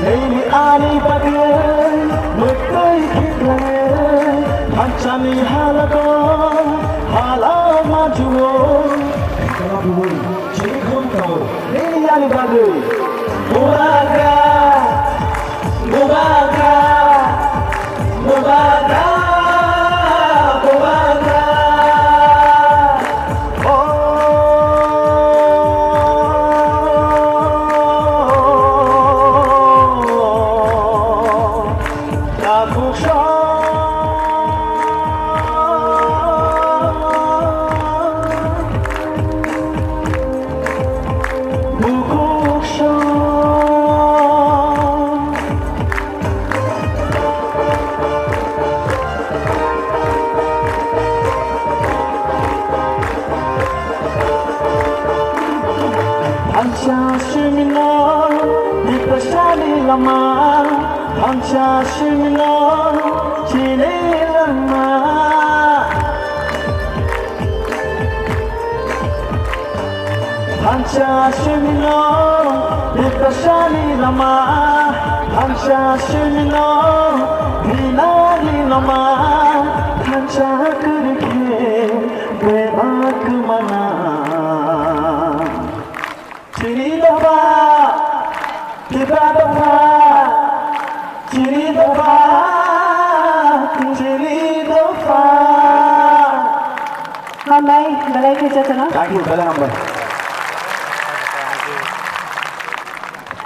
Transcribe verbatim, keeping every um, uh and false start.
Nini ani bagwi mwtwi khiklai, thansani halago halama juo. Nini ani bagwi. Bubagra, bubagra, bubagra, bubagra. Thansa simino, tiprasani lama. Thansa simino, chini lama. Thansa simino, tiprasani lama. Thansa simino, hinani lama. Thansa kwrwi khe bebak mana. Chini dopha, Tipra dopha, chini dopha, chini dopha. Hambai, belai khe jotono. Thank you, belai hambai.